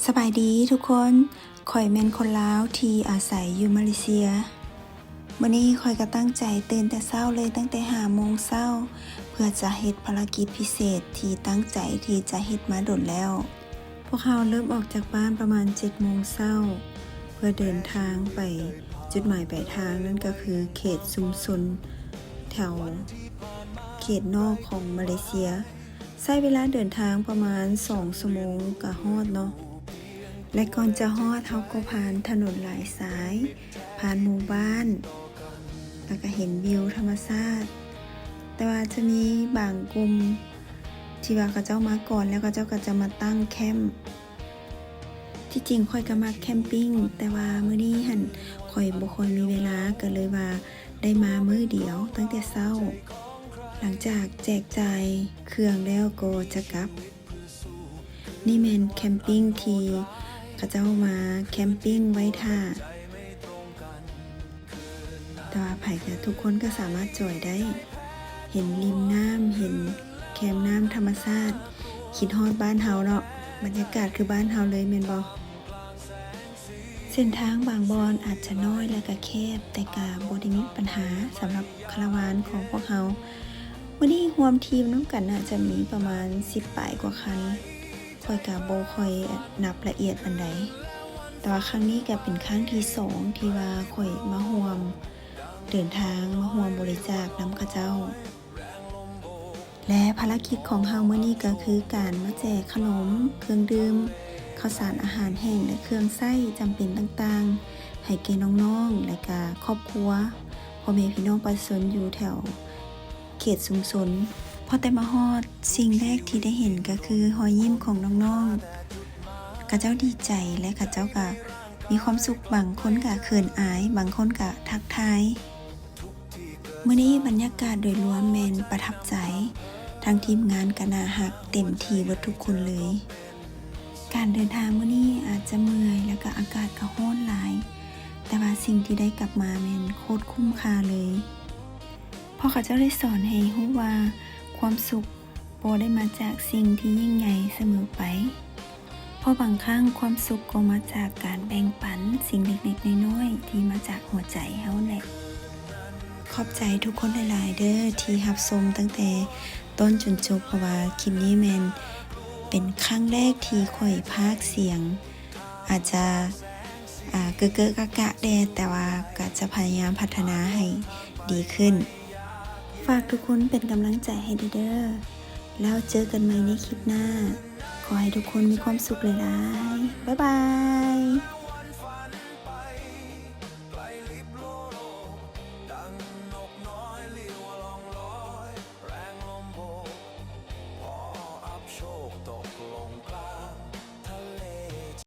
ສະບາຍດີທຸກຄົນ, ຂ້ອຍແມ່ນຄົນລາວທີ່ອາໄສຢູ່ມາເລເຊຍ. ມື້ນີ້ຂ້ອຍກໍຕັ້ງໃຈຕື່ນແຕ່ເຊົ້າເລີຍ, ຕັ້ງແຕ່ຫ້າໂມງເຊົ້າ ເພື່ອຈະເຮັດພາລະກິດພິເສດທີ່ຕັ້ງໃຈທີ່ຈະເຮັດມາດົນແລ້ວ. ພວກເຮົາເລີ່ມອອກຈາກບ້ານປະມານເຈັດໂມງເຊົ້າ ເພື່ອເດີນທາງໄປຈຸດໝາຍປາຍທາງ, ນັ້ນກໍຄືເຂດຊຸມຊົນແຖວເຂດນອກຂອງມາເລເຊຍ. ໃຊ້ເວລາເດີນທາງປະມານສອງຊົ່ວໂມງກໍຮອດເນາະ ແລະ ກ່ອນຈະຮອດ ເຮົາກໍຜ່ານຖະໜົນຫຼາຍສາຍ, ຜ່ານໝູ່ບ້ານ ແລ້ວກໍເຫັນວິວທຳມະຊາດ. ແຕ່ວ່າຈະມີບາງກຸ່ມທີ່ວ່າເຂົາເຈົ້າມາກ່ອນ ແລ້ວເຂົາເຈົ້າກໍຈະມາຕັ້ງແຄ້ມ. ທີ່ຈິງຂ້ອຍກໍມັກແຄມປິງ, ແຕ່ວ່າມື້ນີ້ຫັ້ນຂ້ອຍບໍ່ຄ່ອຍມີເວລາ, ກໍເລີຍວ່າ ໄດ້ມາມື້ດຽວຕັ້ງແຕ່ເຊົ້າ, ຫຼັງຈາກແຈກຈ່າຍເຄື່ອງແລ້ວກໍຈະກັບ. ນີ້ແມ່ນແຄມປິງທີ່ເຂົາເຈົ້າມາແຄມປິງໄວ້ຖ້າ, ແຕ່ວ່າໃຜກໍ ທຸກຄົນກໍສາມາດຈອຍໄດ້. ເຫັນລິມນ້ຳ, ເຫັນແຄມນ້ຳທຳມະຊາດ, ຄິດຮອດບ້ານເຮົາເນາະ, ບັນຍາກາດຄືບ້ານເຮົາເລີຍແມ່ນບໍ່? ເສັ້ນທາງບາງບ່ອນອາດຈະນ້ອຍ ແລະ ກະແຄບ, ແຕ່ກະບໍ່ໄດ້ມີບັນຫາສຳລັບຄາລາວານຂອງພວກເຮົາ. ມື້ນີ້ຮວມທີມນຳກັນໜ້າຈະມີປະມານສິບປາຍກວ່າຄັນ, ຂ້ອຍກະບໍ່ຄ່ອຍນັບລະອຽດປານໃດ, ແຕ່ວ່າຄັ້ງນີ້ກະເປັນຄັ້ງທີສອງທີ່ວ່າຂ້ອຍມາຮ່ວມເດີນທາງ, ມາຮ່ວມບໍລິຈາກນຳເຂົາເຈົ້າ. ແລະ ພາລະກິດຂອງເຮົາມື້ນີ້ກໍຄືການມາແຈກຂະໜົມ, ເຄື່ອງດື່ມ, ເຂົ້າສານອາຫານແຫ້ງ ແລະ ເຄື່ອງໃຊ້ຈຳເປັນຕ່າງໆ ໃຫ້ແກ່ນ້ອງໆ ແລະ ກະຄອບຄົວ, ພໍ່ແມ່ພີ່ນ້ອງປະຊາຊົນຢູ່ແຖວເຂດຊຸມຊົນ. ພໍແຕ່ມາຮອດ, ສິ່ງແລກທີ່ໄດ້ເຫັນກໍຄືຮອຍຍິ້ມຂອງນ້ອງໆ. ເຂົາເຈົ້າດີໃຈ ແລະ ເຂົາເຈົ້າກະມີຄວາມສຸກ, ບາງຄົນກະເຂີນອາຍ, ບາງຄົນກະທັກທາຍ. ມື້ນີ້ບັນຍາກາດໂດຍລວມແມ່ນປະທັບໃຈ, ທັງທີມງານກະໜ້າຮັກ, ເຕັມທີ່ເບິດທຸກຄົນເລີຍ. ການເດີນທາງມື້ນີ້ອາດຈະເມື່ອຍ ແລ້ວກະອາກາດກະຮ້ອນຫຼາຍ, ແຕ່ວ່າສິ່ງທີ່ໄດ້ກັບມາແມ່ນໂຄດຄຸ້ມຄ່າເລີຍ, ເພາະເຂົາເຈົ້າໄດ້ສອນໃຫ້ຮູ້ວ່າຄວາມສຸກ ບໍ່ໄດ້ມາຈາກສິ່ງທີ່ຍິ່ງໃຫຍ່ສະເໝີໄປ, ເພາະບາງຄັ້ງຄວາມສຸກກໍມາຈາກການແບ່ງປັນສິ່ງເລັກໆນ້ອຍໆທີ່ມາຈາກຫົວໃຈເຮົາແຫຼະ. ຂອບໃຈທຸກຄົນຫຼາຍໆເດີ້ ທີ່ຮັບຊົມຕັ້ງແຕ່ຕົ້ນຈົນຈົບ, ເພາະວ່າຄລິບນີ້ແມ່ນເປັນຄັ້ງແລກທີ່ຂ້ອຍພາກສຽງ ອາດຈະ ອ່າ ເກະເກະກະກະແດ່, ແຕ່ວ່າກໍຈະພະຍາຍາມພັດທະນາໃຫ້ດີຂຶ້ນ. ຝາກທຸກຄົນເປັນກຳລັງໃຈໃຫ້ແດ່ເດີ້. ແລ້ວເຈີກັນໃໝ່ໃນຄລິບໜ້າ. ຂໍໃຫ້ທຸກຄົນມີຄວາມສຸກຫຼາຍໆ. ບາຍບາຍ.